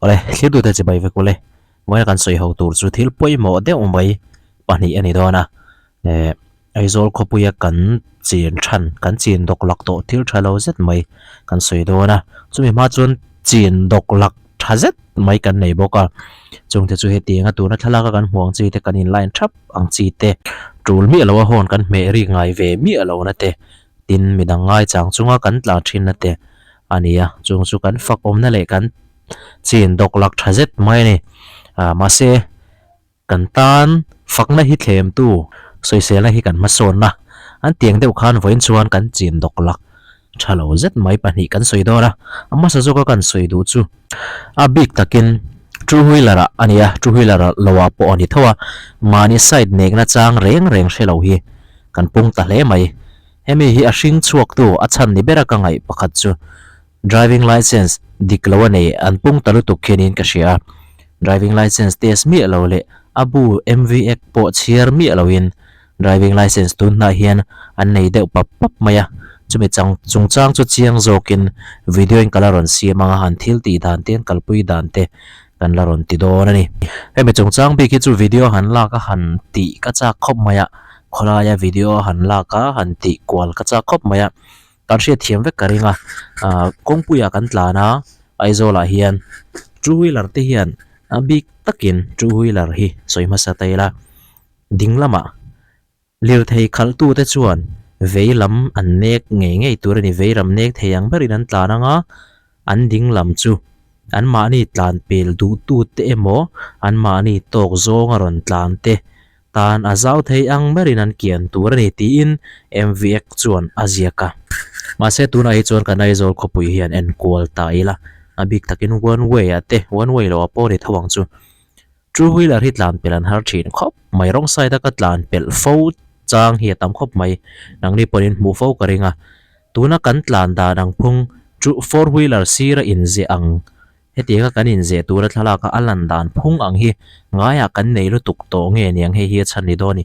Awle, thlir tute chibai vek ule. Vawiin kan sawi ho tur chu thil pawimawh deuh mai pahnih a ni dawn a. Eh, Aizawl khawpuia kan chin than, kan chin dawk lak tawh thil tha lo zet mai kan sawi dawn a. Chumi hma chuan chin dawk lak tha zet mai kan nei bawk a. Chungte chu hetianga tuna thlalaka kan hmuh ang chi te, kan in line thap ang chi te, tul miah loa hawn kan hmeh rik ngai ve miah lohna te, tin midang ngaichang chunga kan tla thinna te a ni a. Chung chu kan fak awmna leh kan chin dawk lak tha zet mai a ni. Ah mahse kan tan fakna hi thlemtu sawiselna hi kan hmasawnna an tiang deuh khan vawiin chuan kan chin dawk lak tha lo zet mai pahnih kan sawi dawn a. A hmasa zawka kan sawi duh chu a bik takin two wheeler ah a ni a, two wheeler lo ah pawh a ni tho a, mahni side nekna chang reng reng hre lo hi kan pung ta hle mai. Hemi hi a hring chhuaktu a chhan ni bera ka ngaih pakhat chu Driving licence dik lo a nei an pung ta lutuk khianin ka hria a, driving licence test miah lo leh a bu MV Act pawh chhiar miah loin driving licence tun hnah hian an nei deuh pap pap mai a, chumi chang chungchang chu chiang zawkin video in ka la rawn siam anga han thil tih dan te an kalpui dan te kan la rawn ti dawn a ni. Hemi chungchang bik hi chu video han lak a han tih ka chak khawp mai a, khawlaia video han lak a han tih kual ka chak khawp mai a. Kan hriat thiam vek ka ring a, ah kawngpuiah kan tlan a, Aizawlah hian two wheeler te hian a bik takin two wheeler hi sawi hmasa ta ila, ding lamah lirthei khalh tute chuan vei lam an nek ngei ngei tur a ni, vei lam nek thei ang berin an tlan ang a, an ding lam chu anmahni tlan pel duh tute emaw anmahni tawk zawnga rawn tlan te Tan a zau thei ang berin an kian tur a ni tiin MVX chuan a ziak a. Mahse tunah hi chuan kan Aizawl khawpui hian enkual ta ila, a bik takin one way ah te, one way loh ah pawh a ni tho ang chu. Two wheeler hi tlan pelh an har thin khawp mai, wrong side a ka tlan pelh fo chang hi a tam khawp mai, nangni pawhin hmuh fo ka ring a. Tuna kan tlan dan ang phung two four wheeler sira inziah ang Hetianga kan inzeh tura thlalaka a lan dan phung ang hi ngaiah kan nei lutuk tawh nge niang hei hi a chhan ni dawn a ni.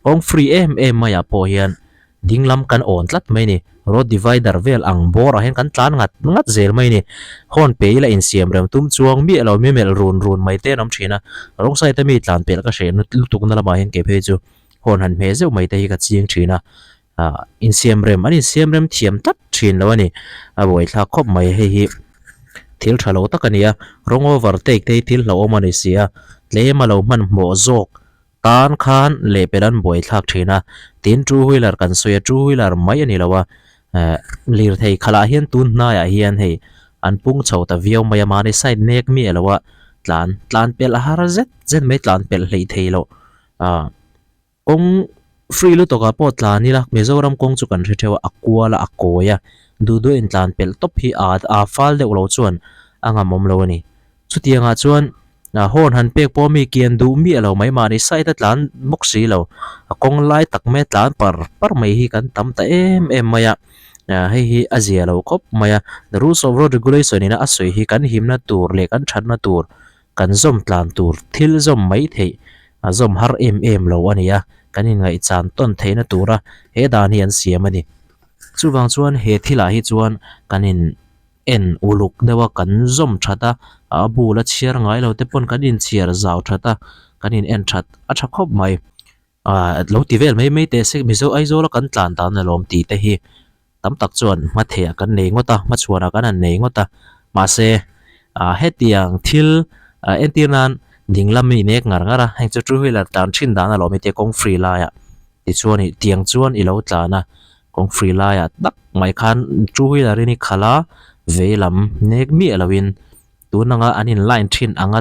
Kawng free em em maiah pawh hian ding lam kan awn tlat mai a ni. Road divider vel ang bawrah hian kan tlan ngat ngat zel mai a ni. Horn pe ila insiam rem tum chuang miah lo mi melh run run mai te an awm thin a. Wrong side a mi tlan pelh ka hreh lutukna lamah hian kei phei chu horn han hmeh zeuh mai te hi ka chiang thin a. Ah insiam rem an insiam rem thiam tlat thin lo a ni a buaithlak khawp mai hei hi thil tha lo tak a ni a rawng over take te hi thil hlauhawm a ni si a tlem a lo hmanhmawh zawk tan khan lehpelh an buaithlak thin a tin two wheeler kan sawi a two wheeler mai a ni lo a eh lirthei khalah hian tun hnaiah hian hei an pung chho ta viau mai a mahni side nek miah lo a tlan tlan pelh a har zet zet mai tlan pelh hleih thei loh ah. Kawng free lutuk ah pawh tlan ila Mizoram kawng chu kan hre theuh a, a kual a, a kawi a, duh duh a intlan pelh tawp hi a a fal deuh lo chuan a ngamawm lo a ni. Chutiang ah chuan horn han pek pawh mi kian duh miah lo mai mahni side a tlan bawk si lo, a kawng lai tak mai a tlan par par mai hi kan tam ta em em mai a, hei hi a zia lo khawp mai a, the rules of road regulation in a a sawi hi kan himna tur leh kan thatna tur Kan zawm tlan tur thil zawm mai theih a zawm har em em lo a ni a, kan inngaihchan tawn theihna tura he dan hi an siam a ni. Chuvang chuan he thilah hi chuan kan in en uluk deuh a, kan zawm that a, a bul a chhiar ngai lo te pawn kan inchhiar zau that a, kan in en that a tha khawp mai. Ahh lo ti vel mai mai teh se Mizo Aizawl a kan tlan dan alawm tih te hi tam tak chuan hmatheh ah kan nei ngawt a, hmachhuan ah kan han nei ngawt a, mahse ah hetiang thil ah entir nan ding lam i nek ngar ngar a, heng chu two wheeler tlan thin dan alawm heti kawng free laiah tichuan ih tiang chuan i lo tlan a, kawng free laiah tak mai khan two wheeler in i khalh a, vei lam nek miah loin tun anga an in line thin anga.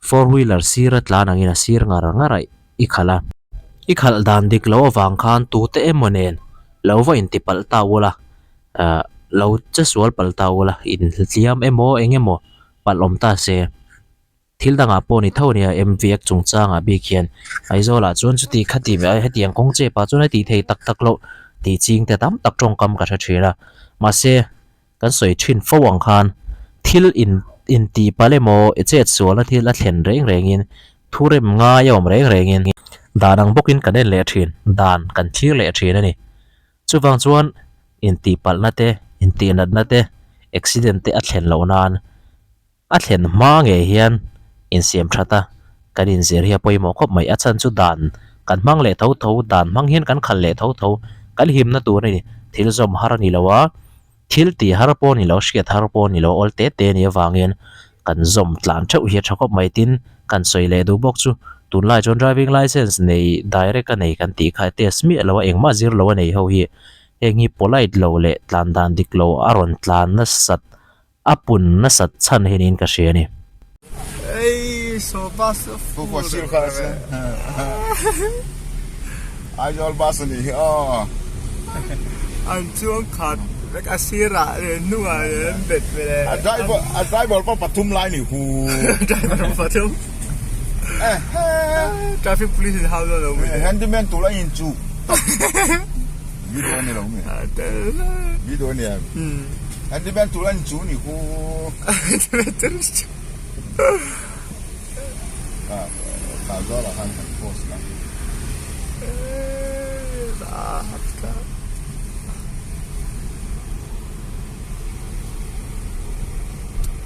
Four wheeler sir a tlan angin a sir ngar ngar a i khalh a. I khalh dan dik lo avang khan tute emaw nen lo va inti palh ta ula, ah lo che sual palh ta ula, inhliam emaw eng emaw palh awm ta se. Thil dangah pawh ni tho ania MVX chungchangah bik hian Aizawlah chuan chuti khati hetiang kawng chep ah chuan a tih thei tak tak loh tih ching te tam tak tawngkam ka hre thin a. Mahse. Kan sawi thin fo ang khan thil in intih palh emaw i chet sualna thil a thlen reng rengin thu rem ngai a awm reng rengin dan ang bawkin kan en leh thin, dan kan thlir leh thin a ni. Chuvang chuan intih palhna te, intih natna te, accident te a thlen loh nan. A thlen hma ngei hian insiam that a, kan inzir hi a pawimawh khawp mai. A chhan chu dan kan hmang leh tho tho, dan hmang hian kan khalh leh tho tho, kan himna tur a ni. Thil zawm har a ni lo a, thil tih har pawh a ni lo, hriat har pawh a ni lo, awl te te a nih avangin kan zawm tlan theuh hi a tha khawp mai. Tin, kan sawi leh duh bawk chu tunlai chuan driving licence nei direct a nei kan tih kha test miah lo a, engmah zir lo a nei ho hi heng hi polite lo leh tlan dan dik lo a rawn tlan nasat A pun nasat chhan hi niin ka hria a ni. Ei saw bus a fur Aizawl bus a nih hi aw. An chuang khat vek a sirah leh hnungah leh an bet ve leh. A driver a driver pawh pathum lai ni hu. Driver pawh pathum. Traffic police in hau dawn lo mi. Handyman tur a in chuh. Video a ni lo mi. Video a ni em. Handyman tur a ni chu ni khu. Kha zawlah khan kan post la.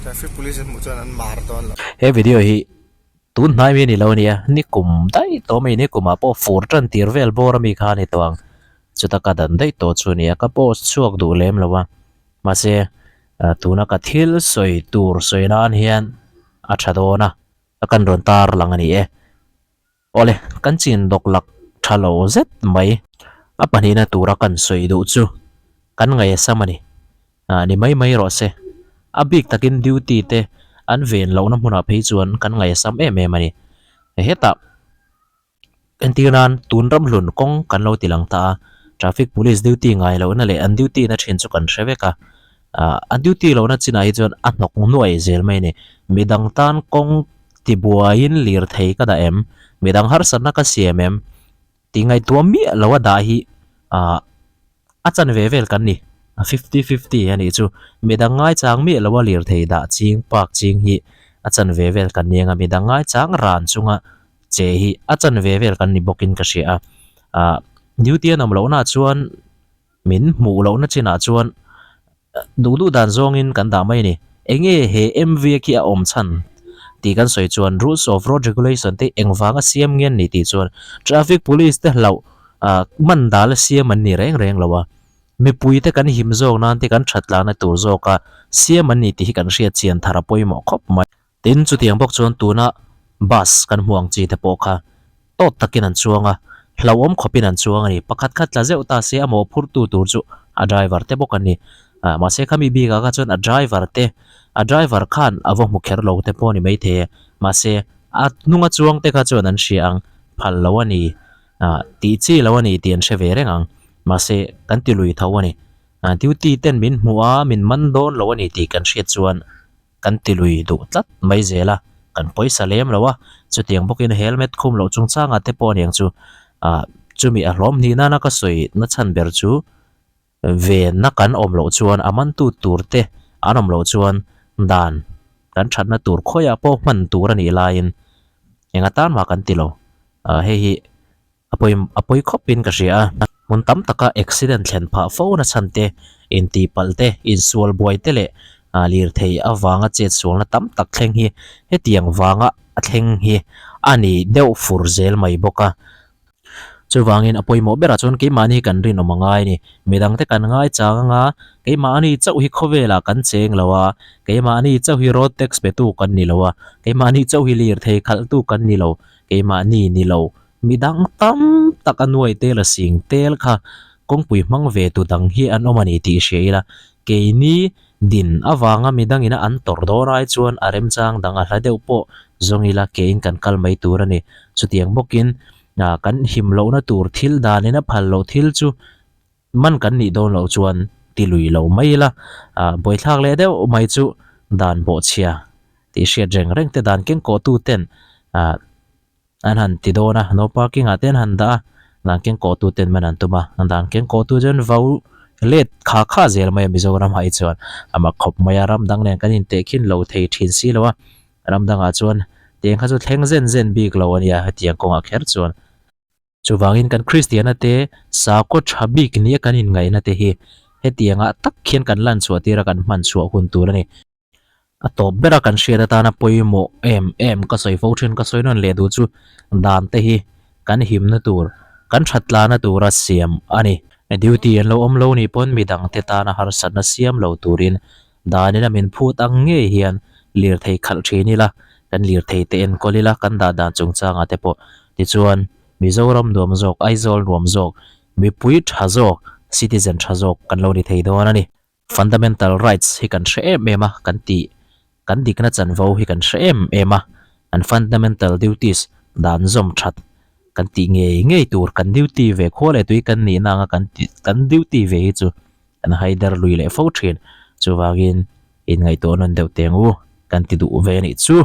Traffic police an hmuh chuan an mar dawn lo. He video hi tun hnai mi a ni lo ania, nikum daih tawh mai, nikumah pawh fur tan tir vel bawr ami kha a ni tawh ang. Chuta ka dan daih tawh chu ania, ka post chhuak duh lem lo a, mahse tuna ka thil sawi tur sawi nan hian a tha dawn a, ka kan rawn tar lang a ni e. Awle, kan chin dawk lak tha lo zet mai. A pahnihna tura kan sawi duh chu kan ngaihsam a ni. Ni mai mai rawh se. A bik takin duty te an ven lohna hmunah phei chuan kan ngaihsam em em a ni. Hetah. Entir nan tun ramhlun kawng kan lo ti lang ta a, traffic police duty ngai lohna leh an duty na thin chu kan hre vek a, ah an duty lohna chinah hi chuan a hnawk nuai zel mai a ni. Midang tan kawng tibuaiin lirthei ka dah em? Midang harsatna ka siam em? Tih ngaihtuah miah lo a dah hi ah A chanve vel kan ni, a fifty fifty a nih chu. Midang ngaichang miah lo a lirthei dah ching park ching hi a chanve vel kan ni anga midang ngaichang ran chunga che hi a chanve vel kan ni bawkin ka hria a. Ah duty an awm lohna chuan min hmuh lohna chinah chuan Duh duh dan zawngin kan dah mai a ni. Enge he MV khi a awm chhan tih kan sawi chuan Rules of Road Regulation te engvanga siam nge an nih tih chuan Traffic Police te hlauh man dal a siam an ni reng reng lo a. Mipui te kan him zawk nan te kan that tlakna tur zawka siam an ni tih hi kan hriat chian thar a pawimawh khawp mai. Tin, chutiang bawk chuan tuna bus kan hmu ang chi te pawh kha tawt takin an chuang a, hlauhawm khawpin an chuang a ni. Pakhat kha tla zeuh ta se a mawhphurtu tur chu a driver te bawk an ni. Mahse khami bikah kha chuan a driver te, a driver khan a va hmu kher lo te pawh a ni maithei e. Mahse a hnunga chuang te kha chuan an hria ang, phal lo a ni, tih chi lo a ni tih an hre ve reng ang. Mahse kan ti lui tho a ni. Duty ten min hmuh a, min man dawn lo a ni tih kan hriat chuan kan ti lui duh tlat mai zel a, kan pawisa lem lo a, chutiang bawkin helmet khum loh chungchangah te pawh aniang chu ah chumi a hlawm hnih nana ka sawi na chhan ber chu venna kan awm loh chuan a mantu tur te an awm loh chuan dan kan thatna tur khawiah pawh hman tur a nih laiin enga tan mah kan ti lo ah hei hi A pawi a pawi khawpin ka hria a, hmun tam taka accident thlen phah fo na chhan te, intihpalh te, insual buai te leh lirthei avanga chetsualna tam tak thleng hi hetiang vanga a thleng hi a ni deuh fur zel mai bawk a. Chuvangin a pawimawh berah chuan keimahni hi kan rinawm a ngai a ni. Midangte kan ngai chang anga keimahni chauh hi khawvelah kan cheng lo a, keimahni chauh hi road tax petu kan ni lo a, keimahni chauh hi lirthei khalhtu kan ni lo, keimahni ni lo. Midang tam tak a nuai tel a sing tel kha kawngpui hmang ve tu dang hi an awm a ni tih hria ila, keini din avanga midang ina an tawrh dawn ai chuan a remchang dang a hla deuh pawh zawng ila kein kan kal mai tur a ni. Chutiang bawkin kan him lohna tur thil danin a phal loh thil chu man kan nih dawn loh chuan ti lui lo mai ila, buaithlak leh deuh mai chu dan bawhchhia tih hriat reng reng te dan kengkawhtu ten An han ti dawn a, no parking ah te an han dah a, dan keng kawh tu ten man an tum a, dan keng kawh tu chuan vau let kha kha zel mai a Mizoram ah hi chuan a mak khawp mai a, ram dang nen kan inteh khin lo thei thin si lo a, ram dangah chuan tiang kha chu thleng zen zen bik lo a nia hetiang kawngah kher chuan. Chuvangin kan Kristiana te sakhaw tha bik nia kan inngaihna te hi hetiangah tak khian kan lan chhuah tir a kan hman chhuah hun tur a ni. A tawp bera kan hriat atana pawimawh em em ka sawi fo thin ka sawi nawn leh duh chu dan te hi kan himna tur kan that tlana tura siam a ni. Duty an lo awm lo nih pawn midang te tana harsatna siam lo turin danin a min phut ang ngei hian lirthei khalh thin ila kan lirthei te enkawl ila kan dah dan chungchangah te pawh tichuan Mizoram nuam zawk Aizawl nuam zawk mipui tha zawk citizen tha zawk kan lo ni thei dawn a ni. Fundamental rights hi kan hre em em a, kan tih, kan dikna chanvo hi kan hre em em a, an fundamental duties dan zawm that kan tih ngei ngei tur, kan duty ve khua leh tui kan nihna anga kan tih, kan duty ve hi chu kan haider lui leh fo thin. Chuvangin inngaihtuah nawn deuh teng u, kan ti duh ve a nih chu.